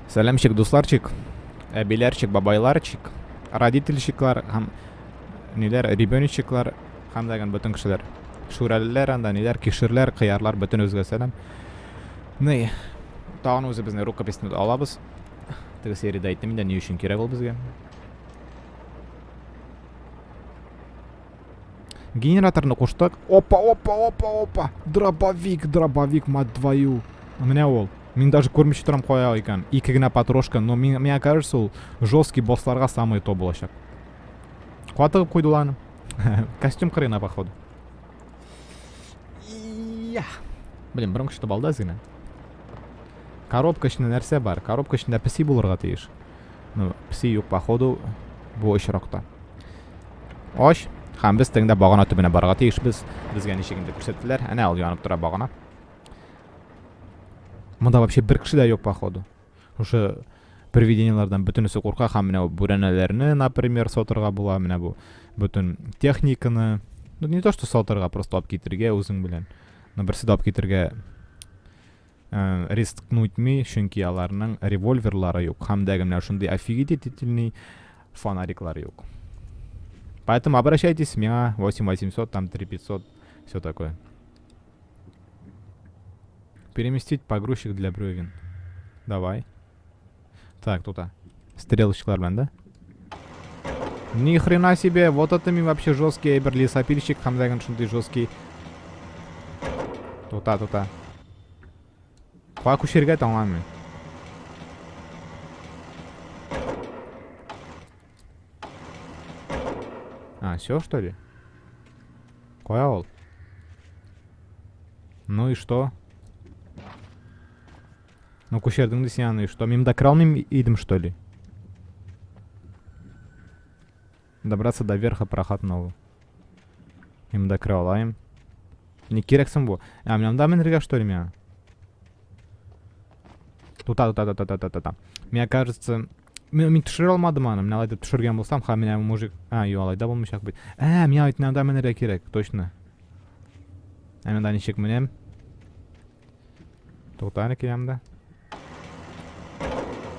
Сәламчик, дусларчик, әбиләрчик, бабайларчик, родительчиклар һәм ниләр, ребеночеклар һәм дәген бөтен кешеләр. Шүрәлеләр анда, ниләр, кишерләр, кыярлар, бөтен үзгә сәлам. Ни, тагын үзебезнең рукописьне алабыз. Теге сериядә әйттем инде, ни өчен кирәк ул безгә. Генераторны куштык. Опа, опа, опа, опа. Дробовик, дробовик, мать твою. Менә ул. Мин даже күрмичә торам кая икән. Ике генә патрошка, но мин, миңа кажется, ул жесткий боссларга самый то булачак. Куа тыгып куйды ул аны. Костюм кырыена, походу. Я. Блин, борын көчте балда әз генә. Коробка эчендә нәрсә бар? Коробка эчендә песи булырга тиеш. Ну, песи юк, походу, бу очракта. Ач. Һәм без тегендә багана төбенә барырга тиешбез. Безгә ничек инде күрсәттеләр. Әнә ул янып тора багана. Монда вообще бер кеше дә юк, походу. Шушы привидениеләрдән бөтенесе курка һәм менә бүрәнәләрне, например, сатырга була, менә бу бөтен техниканы. Ну, не то, что сатырга, просто алып китергә үзең белән. Но берсе дә алып китергә рискнуть ми, чөнки аларның револьверлары юк һәм дә менә шундый офигительный фонариклар юк. Поэтому обращайтесь, миңа 8800, там 3500, все такое. Переместить погрузчик для бревен. Давай. Так, тут стрелочкалар белән, да? Ни хрена себе, вот это мин вообще жесткий әйбер, лесопильщик һәм дә шундый жесткий. Тута, тута. Кая күчергә таңламыйм. А, все что ли? Кая ул? Ну и что? Ну күчердең ди син аны, и что? Мин монда керә алмыйм идем, что ли? Добраться до верха проходного. Мин монда керә алайым. Не кирәк соң бу? А, менә монда менергә, что ли, миңа? Тута, тута, тута, тута, тута. Мне кажется, мин төшерә алмадым аны. Менә алай дип төшергән булсам, ха, менә мужик. А, юк, алай да булмыйчак бит. Ә, миңа бит монда менергә кирәк, точно. Ә монда ничек менәм? Тукта әле киләм дә.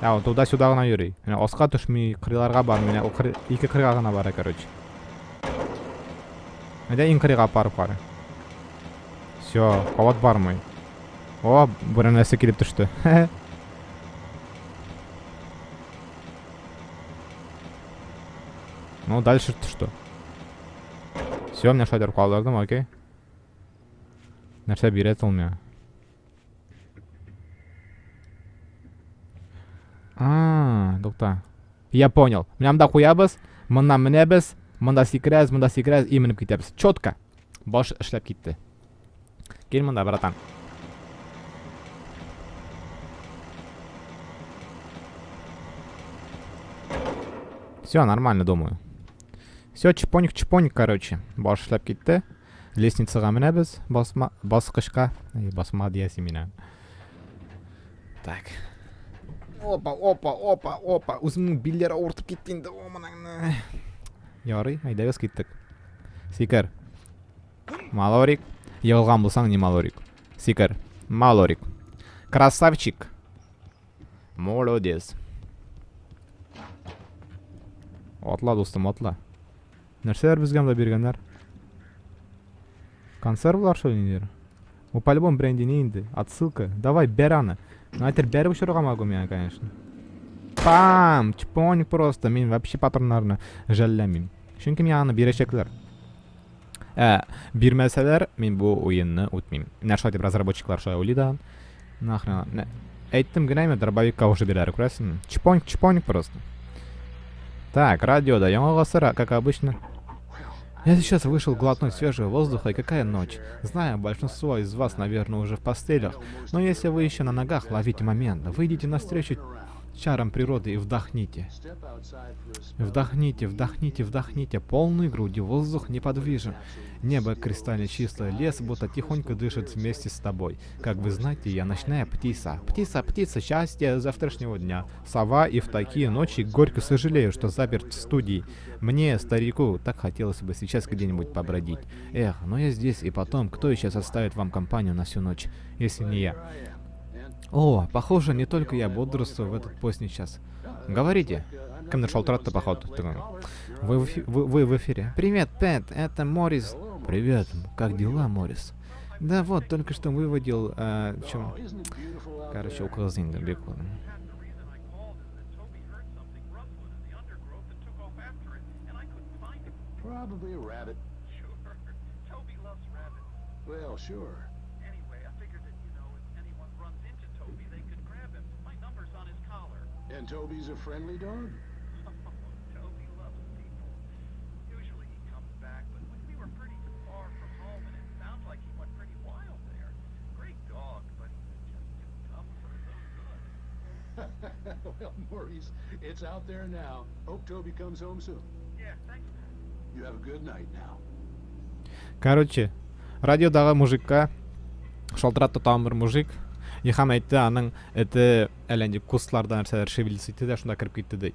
Ә, ул туда-сюда гына йөри. Менә аска төшми, кырыйларга бармый. Менә ул кыр... ике кырыйга гына бара, короче. Әйдә иң кырыйга апарып кара. Все, кабат бармый. О, бүрәнәсе килеп төште. Ну, дальше что? Все, менә шулай калдырдым, окей. Нәрсә бирә ул миңа? А, тукта. Я понял. Менә монда куябыз, моннан менәбез, монда сикерәбез, монда сикерәбез и менеп китәбез. Четко. Баш эшләп китте. Кил монда, братан. Все, нормально, думаю. Все, чпоник, чпоник, короче. Баш эшләп китте. Лестницага менәбез, басма, баскычка. Эй, басма диясе мина. Так. Опа, опа, опа, опа. Үземнең билләр авыртып китте инде. О, монаңны. Ярый, әйдәгез киттек. Сикер. Малорик. Егылган булсаң, не малорик. Сикер. Малорик. Красавчик. Молодец. Атла, дустым, атла. Нәрсәләр безгә монда биргәннәр? Консервлар шул нидер? Бу по-любому бренди не инде. Отсылка. Давай, бәр аны. Ну, әйтер, бәреп очырырга могу мин, конечно. Пам! Чпоник просто. Мин вообще патроннарны жәлләмим. Чөнки миңа аны бирәчәкләр. Ә, бирмәсәләр, мин бу уенны үтмим. Менә шулай дип разработчиклар шулай уйлый да. Нахрен. Әйттем генә, дробовикка уже бирәләр, күрәсеңме? Чпоник, чпоник просто. Так, радио да, яңа гасыр, как обычно. Я сейчас вышел глотнуть свежего воздуха, и какая ночь. Знаю, большинство из вас, наверное, уже в постелях, но если вы еще на ногах, ловите момент. Выйдите навстречу чарам природы и вдохните. Вдохните, вдохните, вдохните. Полной грудью воздух неподвижен. Небо кристально чистое, лес будто тихонько дышит вместе с тобой. Как вы знаете, я ночная птица. Птица, птица, счастье завтрашнего дня. Сова и в такие ночи горько сожалею, что заперт в студии. Мне, старику, так хотелось бы сейчас где-нибудь побродить. Эх, но я здесь, и потом, кто еще составит вам компанию на всю ночь, если не я? О, похоже, не только я бодрствую в этот поздний час. Говорите. Кемдер шалтыратты, походу. Вы в эфире. Привет, Пэт, это Морис. Привет, как дела, Морис? Да вот, только что выводил... чем? Короче, указ инде, бик Probably a rabbit. Sure. Toby loves rabbits. Well, sure. Anyway, I figured that, you know, if anyone runs into Toby, they could grab him. My number's on his collar. And Toby's a friendly dog? Toby loves people. Usually he comes back, but we were pretty far from home, and it sounds like he went pretty wild there. Great dog, but he's just too dumb for his own good. Well, Maurice, it's out there now. Hope Toby comes home soon. Yeah, thanks. You have a good night now. Короче, радиодагы мужикка шалтыратты тагын бер мужик. И һәм әйтте, аның эте әллә нинди кустларда нәрсәләр шевелиться итте дә шунда кереп китте ди.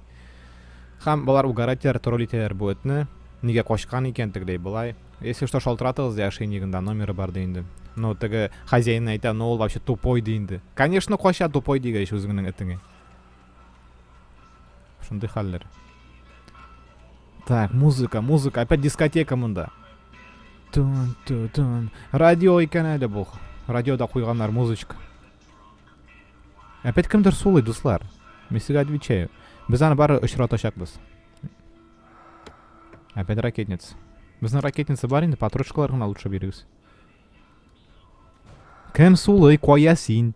Һәм болар угорать итәләр, тролль итәләр бу этне. Нигә качкан икән тегеләй болай. Если что, шалтыратыгыз ди, ошейнигында номеры бар ди инде. Ну, теге хозяин әйтә, ну ул вообще тупой ди инде. Конечно, кача тупой дигәч үзеңнең этеңә. Шундый хәлләр. Так, музыка, музыка, опять дискотека монда. Тун, тун, тун. Радио икән әле бу. Радиода куйганнар музычка. Опять кемдер сулый, дуслар. Мин сезгә отвечаю. Без аны бары очратачакбыз. Опять ракетница. Безнең ракетница бар инде, патрушкалар гына лучше бирегез. Кем сулый, кая син?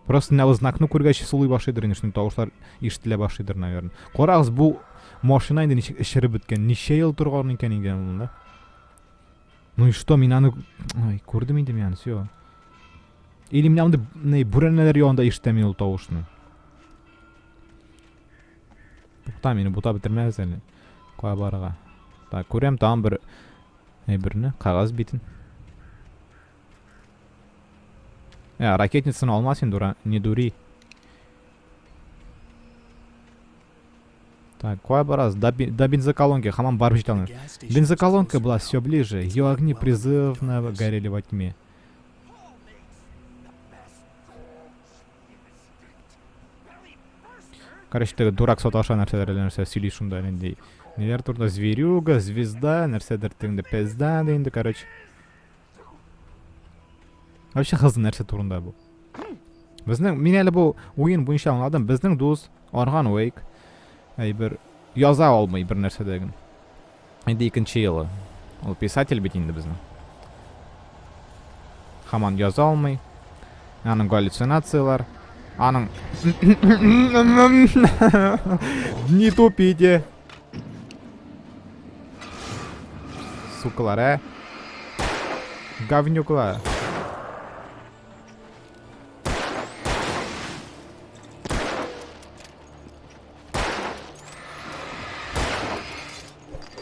Просто менә знакны күргәч сулый башлыйдыр инде, шундый тавышлар ишетелә башлыйдыр, наверное. Карагыз, бу машина инде ничек эшереп беткән, ничә ел торган икән инде монда. Ну и что, мин аны ой, күрдем инде мин аны, все. Или мин аны не бүрәнәләр янында ишетәм мин ул тавышны. Тукта, мине бутап бетермәгез әле. Кая барырга? Так, күрәм тагын бер әйберне, кәгазь битен. Ә, ракетницаны алма син, дура, не дури. Так, кая барабыз? До, до бензоколонки, һаман барып җитә алмыйм. Бензоколонка была все ближе, ее огни призывно горели во тьме. Короче, теге дурак саташа нәрсәләр әллә нәрсә сөйли шунда нинди. Ниләр турында зверюга, звезда, нәрсәдер тегендә пизда ди инде, короче. Вообще хыз нәрсә турында бу. Безнең мин әле бу уен буенча аңладым. Безнең дус Арган Уэйк әйбер яза алмый бер нәрсә дә генә. Инде икенче елы. Ул писатель бит инде безнең. Хаман яза алмый. Аның галлюцинацияләр. Аның Не тупите. Сукалар, ә? Говнюклар.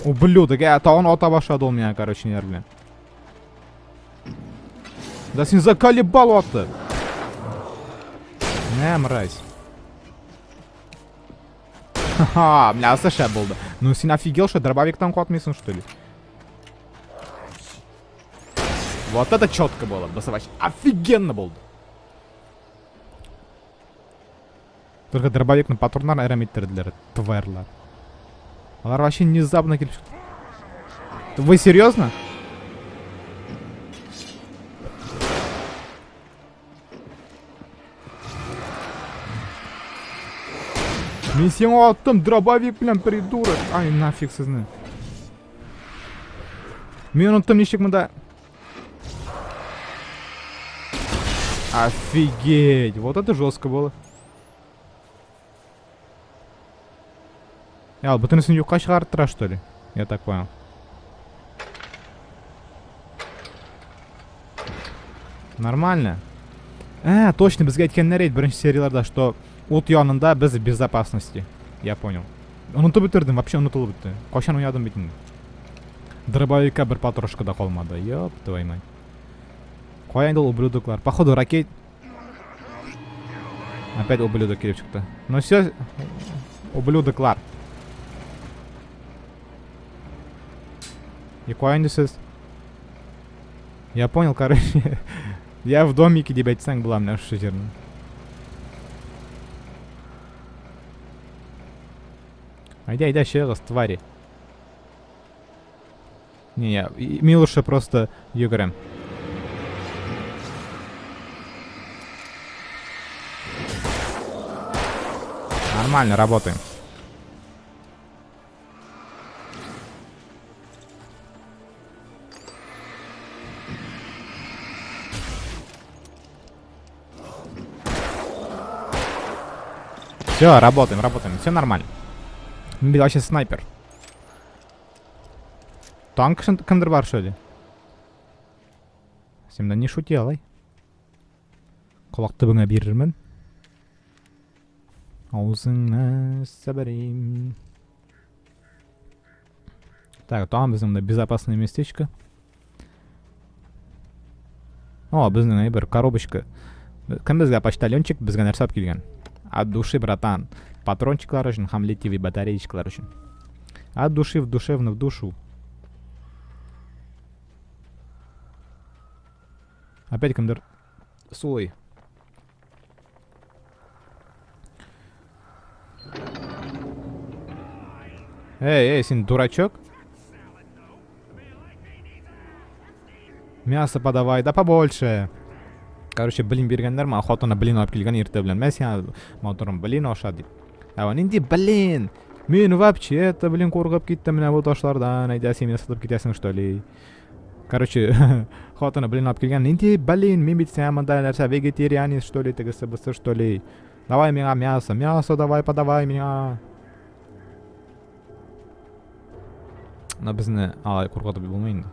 Ублюдок, ә, тагын ата башлады ул миңа, короче, ниләр белән. Да син заколебал атып. Мә, мразь. Ха-ха, менә асы шәп булды. Ну син офигел, что дробовиктан катмыйсың, что ли? Вот это четко было, басавач. Офигенно булды. Только дробовикны патроннар әрәм иттерделәр, тварьлар. Алар вообще внезапно килеп чыкты. Вы серьезно? Мин сиңа аттым, дробовик белән, придурок. Ай, нафиг сезне. Мин оныттым ничек монда. Офигеть, вот это жестко было. Я, бөтенесен юкка чыгарып тора, что ли? Я так понял. Нормально. Ә, точно, безгә әйткәннәр иде беренче серияләрдә, что ут янында без в безопасности. Я понял. Онытып бетердем, вообще онытылып бетте. Кайчан уйнадым бит инде. Дробовикка бер патрошка да калмады. Ёп, твою мать. Кая инде ул ублюдоклар? Походу, ракет... Опять ублюдок килеп чыкты. Ну все, ублюдоклар. И кая инде сез? Я понял, короче. Я в домике дип әйтсәң була менә шушы җырны. Әйдә, әйдә, чыгыгыз, твари. Не, я, мин лучше просто йөгерәм. Нормально, работаем. Все, работаем, работаем. Все нормально. Вообще снайпер. Танк кемдер бар что ли? Син не шути алай. Колак төбеңә бирермен. Аузыңа сәбәрим. Так, там безнең монда безопасное местечко. О, безнең әйбер, коробочка. Кем безгә почтальончик, безгә нәрсә алып килгән? От души, братан. Патрончиклар өчен һәм литиевый батареечкалар өчен. От души в душевно в душу. Опять кемдер сулый. Эй, эй, син дурачок? Мясо подавай, да побольше. Короче, блин биргәннәр маңа хатыны блин алып килгән иртә белән. Мә сиңа матурым блин аша дип. Ә нинди блин? Мин вообще это, блин, куркып киттем менә бу ташлардан. Әйдә, син мине сытып китәсең, что ли? Короче, хатыны блин алып килгән. Нинди блин, мин бит сиңа монда нәрсә вегетарианец, что ли, тегесе бусы, что ли? Давай миңа мясо, мясо давай, подавай миңа. Но безне алай куркытып булмый инде.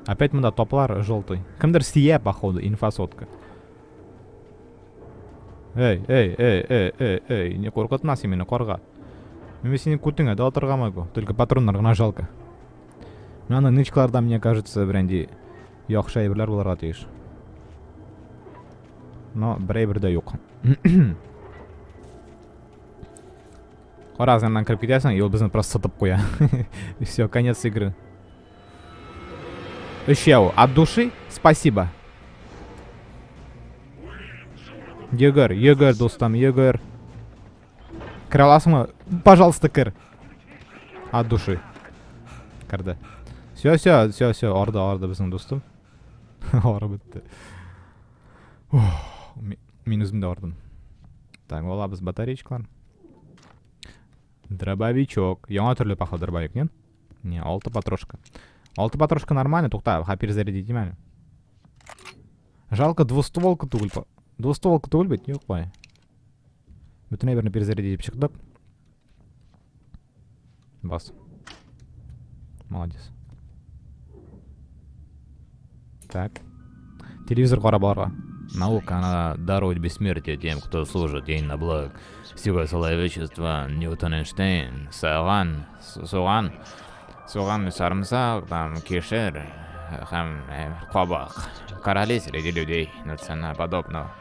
Опять монда топлар желтый. Кемдер сия, походу, инфосотка. Эй, эй, эй, эй, эй, эй, не куркытма син мине, карга. Мин синең күтеңә дә атырга могу, только патроннар гына жалко. Менә аны нычкаларда, мне кажется, берәнди яхшы әйберләр булырга тиеш. Но бер әйбер дә юк. Кара, аннан кереп китәсең, и ул безне просто сытып куя. И все, конец игры. Өчәү. От души спасибо. Йөгер, йөгер, дустым, йөгер. Керә аласыңмы? Пожалуйста, кер. От души. Керде. Все, все, все, все, арды, арды безнең дустым. Арып бетте. Мин үзем дә ардым. Так, алабыз батареечкалар. Дробовичок. Яңа төрле походу дробовик, нет? Не, алты патрошка. Алты патрошка нормально, тукта, ха перезарядить әле. Жалко двустволка түгел. Двустволка түгел бит, юк бай. Бөтен әйберне перезарядить итеп чыктык. Бас. Молодец. Так. Телевизор карап алырга. Наука, она дарует бессмертие тем, кто служит ей на благо. Всего человечества, Ньютон, Эйнштейн, Саган, Суган, Суган, Сарымсак, там, Кишер, һәм Кабак. Короли среди людей, но цена подобного.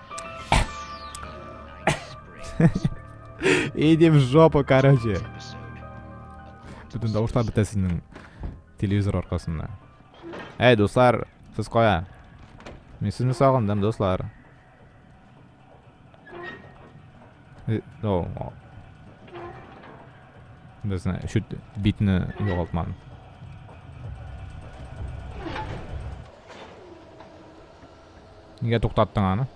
Иди в жопу, короче. Бөтен тавышлар бетә синең телевизор аркасында. Әй, дуслар, сез кая? Мин сезне сагындым, дуслар. О, Безне чүт битне югалтмадым. Нигә туктаттың аны?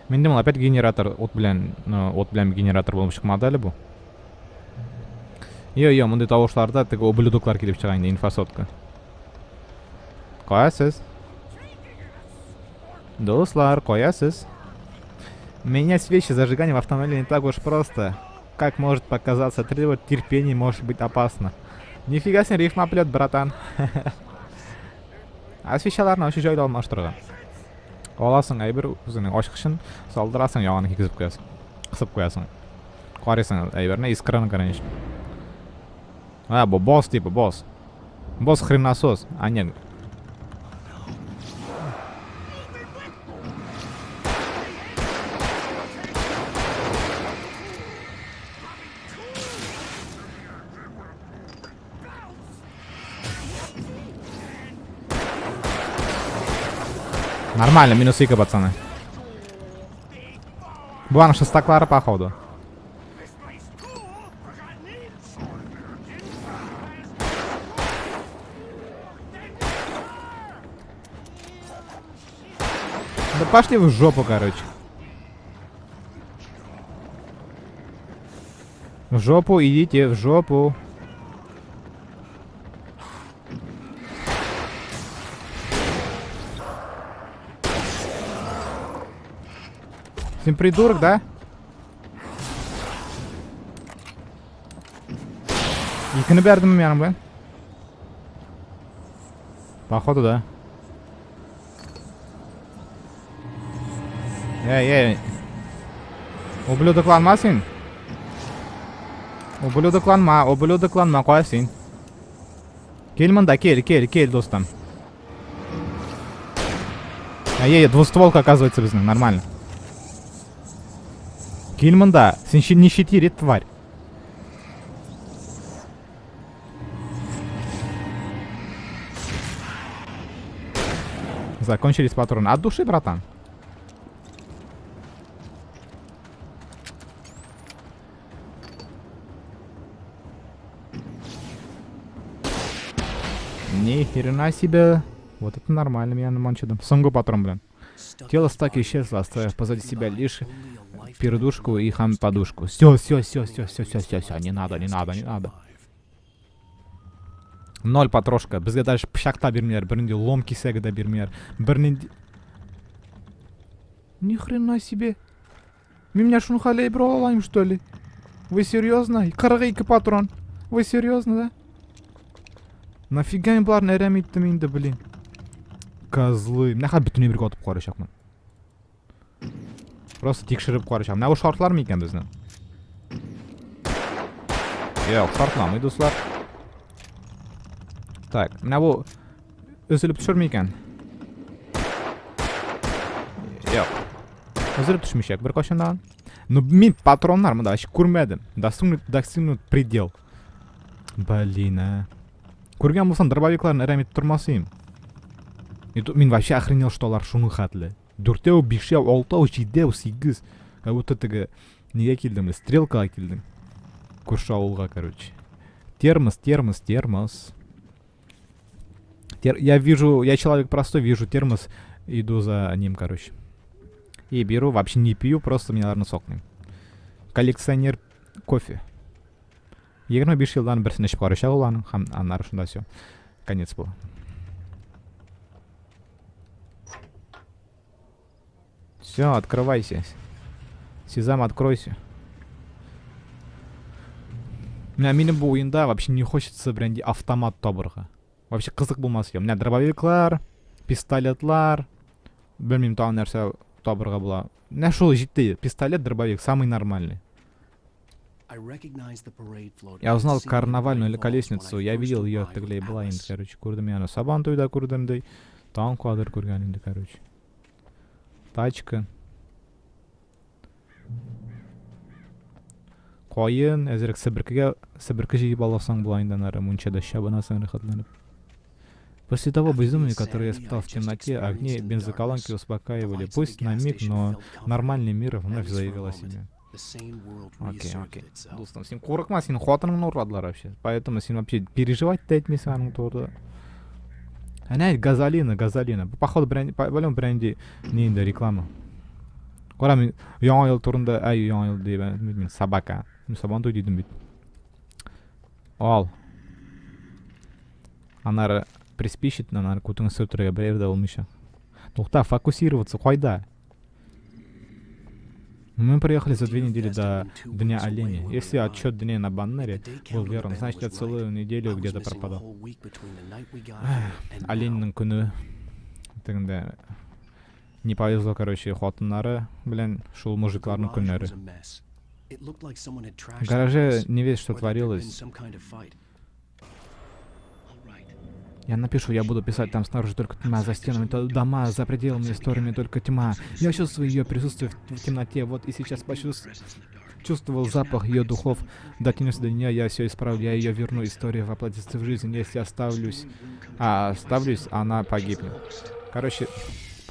Мин думал, опять генератор от белән, от белән генератор булып чыкмады әле бу. Йо, йо, мондый тавышларда теге ублюдоклар килеп чыга инде, инфосотка. Кая сез? Дуслар, кая сез? Менять свечи зажигания в автомобиле не так уж просто. Как может показаться, требует терпения, может быть опасно. Нифига себе рифмоплет, братан. Ә свечаларны вообще җайлы алмаштырырга. Аласың әйбер үзеңнең ачкычын, салдырасың, яңаны кигезеп куясың. Кысып куясың. Карыйсың әйберне, искраны, конечно. А, бу босс типа, босс. Босс хреносос. А, нет. Нормально, минус 2, пацаны. Бу аның шестаклары, походу. Да пошли в жопу, короче. В жопу идите, в жопу. Син придурок, да? Икене бәрдем мин аның белән. Походу, да. Эй, эй. Ублюдокланма син. Ублюдокланма, ублюдокланма, кая син? Кил монда, кил, кил, кил, дустым. Ай, двустволка, оказывается, безнең, нормально. Кил монда, син не щитири, тварь. Закончились патроны. От души, братан. Ни хрена себе. Вот это нормально, меня наманчидым. Соңгы патрон, блин. Тело стаки исчезло, оставив позади себя лишь пердушку и хам подушку. Все, все, все, все, все, все, все, все, не надо, не надо, не надо. Ноль патрошка. Безгә даже пычак та бирмиләр, бернинди лом кисәге дә бирмиләр. Бернинди. Ни хрена себе. Мин менә шуны хәле әйбер ала алайм, что ли? Вы серьезно? 42 патрон. Вы серьезно, да? Нафига мин боларны әрәм иттем инде, блин? Козлы. Менә хәзер бөтенләй бергә атып карыйчакмын. Просто тикшереп карыйчак. Менә бу шартлар микән безнең? Юк, шартламый, дуслар. Так, менә бу өзелеп төшерме икән? Юк. Өзелеп төшмичәк бер кайчан да. Ну, мин патроннар монда вообще күрмәдем. Достигнут, достигнут предел. Блин, а. Күргән булсам, дробовикларны әрәм итеп тормас идем. И тут мин вообще охренел, что алар шуның хәтле. Дүртәү, бишәү, алтау, җидәү, сигез. Как будто теге нигә килдем, стрелкага килдем. Күрше авылга, короче. Термос, термос, термос. Я вижу, я человек простой, вижу термос, иду за ним, короче. И беру, вообще не пью, просто мне, наверное, сокнем. Коллекционер кофе. 25 елдан берсен эчеп карыйчак ул аның һәм аннары шунда все. Конец был. Все, открывайся. Сезам, откройся. Менә минем бу уенда вообще не хочется бренди автомат табырга. Вообще кызык булмас иде. Менә дробовиклар, пистолетлар, белмим тагын нәрсә табырга була. Менә шул җитте. Пистолет, дробовик самый нормальный. Я узнал карнавальную колесницу. Я видел ее тегеләй була инде, короче. Күрдем я аны Сабантуйда күрдем ди. Тагын кадр күргән инде, короче. Тачка. Каен, әзерәк себеркегә, себерке җыеп аласаң була инде аннары мунчада чабынасың рәхәтләнеп. После того безумия, которое я испытал в темноте, огни бензоколонки успокаивали. Пусть на миг, но нормальный мир вновь заявил о себе. Окей, окей. Дустым, син курыкма, син хатыныңны урладылар вообще. Поэтому син вообще переживать та итмисең аның турында. Әнә газолина, газолина. Бу походу бренди, по-любому бренди не инде реклама. Кара мин яңа ел турында, әй яңа ел дип, мин собака. Мин сабантуй дидем бит. Ал. Аннары приспичит, аннары күтеңне сөртергә бер дә булмыйча. Тукта, фокусироваться кайда? Мы приехали за 2 недели до Дня оленя. Если отчет дней на баннере был верен, значит, я целую неделю где-то пропадал. Оленьның көне тегендә не повезло, короче, хатыннары белән шул мужикларның көннәре. В гараже не весь что творилось. Я напишу, я буду писать, там снаружи только тьма, за стенами то дома, за пределами историями только тьма. Я чувствую ее присутствие в темноте, вот и сейчас почувствовал запах ее духов. Дотянусь до нее, я все исправлю, я ее верну, история воплотится в жизнь, если оставлюсь, она погибнет. Короче,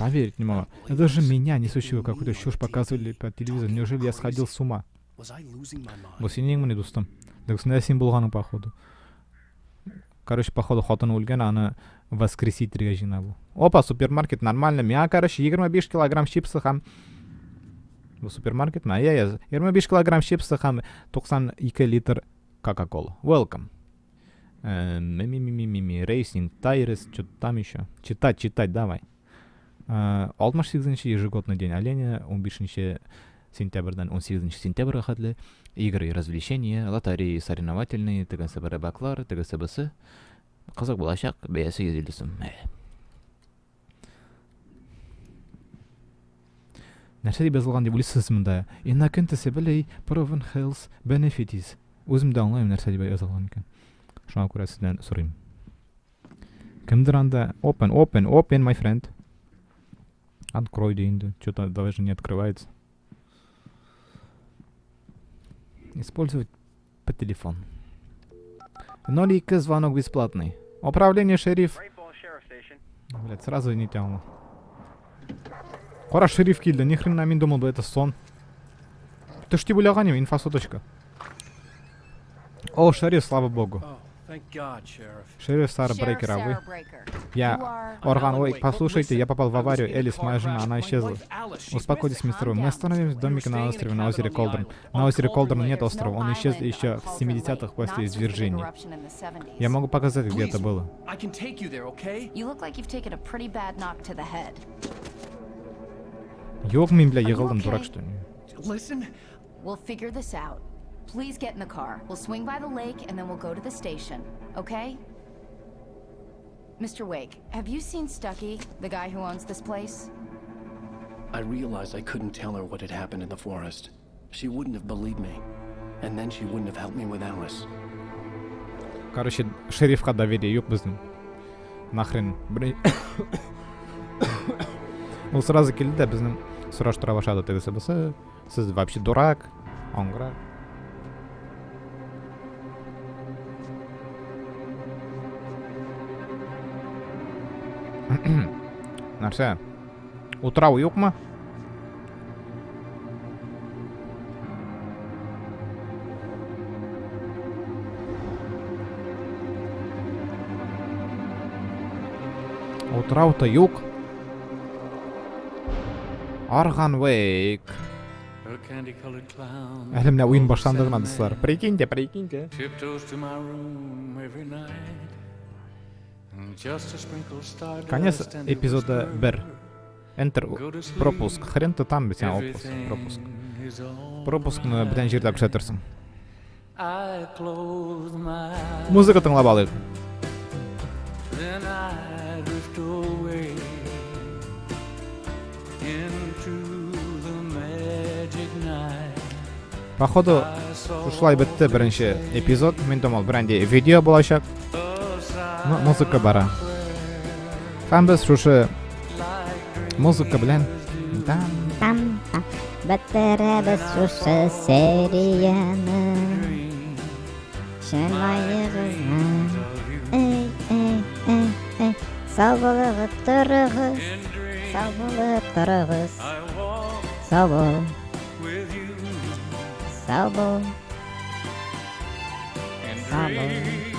Поверить не могу. Даже меня, несущего какую-то чушь, показывали по телевизору. Неужели я сходил с ума? Бу синеңмени, дустым? Дөресендә син булганың, походу. Короче, походу, хатыны үлгән, аны воскресить итәргә җыена бу. Опа, супермаркет, нормально. Миңа, короче, 25 килограмм чипсы һәм... Бу супермаркетмы? Әйе, 25 килограмм чипсы һәм 92 литр Кока-кола. Welcome. Ми-ми-ми-ми-ми, Racing, Tires, что-то там еще. Читать, читать, давай. 68 ежегодный день оленя, 15 сентябрьдән 18 сентябрьгә хәтле. Игры и развлечения, лотереи соревновательные, тегесе рыбаклар, тегесе бусы. Кызык булачак, бәясе 150 сум. Нәрсә дип язылган дип уйлыйсыз монда? Incontestable proven health benefits. Үзем дә аңламыйм нәрсә дип язылган икән. Шуңа күрә сездән сорыйм. Кемдер анда open, open, open, my friend. Открой инде. Что-то даже не открывается. Использовать по телефон. 02 звонок бесплатный. Управление шериф. Блять, сразу не тянуло. Кара шериф килде, ни хрена мин думал бы это сон. Ты ж дип уйлаган идем, инфосоточка. О, шериф, слава богу. Шериф Сара Брейкер, а вы? Я Орган, ой, послушайте, я попал в аварию. Элис, моя жена, она исчезла. Успокойтесь, мистер Уэйк. Мы остановимся в домике на острове, на озере Колдерн. На озере Колдерн нет острова, он исчез еще в 70-х после извержений. Я могу показать, где это было. Юк, мин, бля, егылдым, дурак, что ли? We'll figure this out. Please get in the car. We'll swing by the lake and then we'll go to the station, okay? Mr. Wake, have you seen Stucky, the guy who owns this place? I realized I couldn't tell her what had happened in the forest. She wouldn't have believed me. And then she wouldn't have helped me with Alice. Короче, шерифка доверие юк безнең. Нахрен. Ул сразу килде дә безнең сораштыра башлады тегесе бусы. Сез вообще дурак, аңгыра. Нәрсә? Утрау юкмы? Утрау-то юк. Арган Вейк. Әле менә уен башланды гына, дуслар. Прикиньте, прикиньте. Конец эпизода 1. Enter пропуск. Хрен ты там, сиңа отпуск, пропуск. Пропускны бүтән җирдә күрсәтерсең. Музыка тыңлап алыйк. Походу, шушылай бетте беренче эпизод. Мин думал, берәнди видео булачак. Но музыка бара. Һәм без шушы музыка белән там там там бетерәбез шушы серияне. Чыраегызны. Эй, эй, эй, эй. Сау булып торыгыз. Сау булып торыгыз. Сау бул. Сау бул. Сау бул.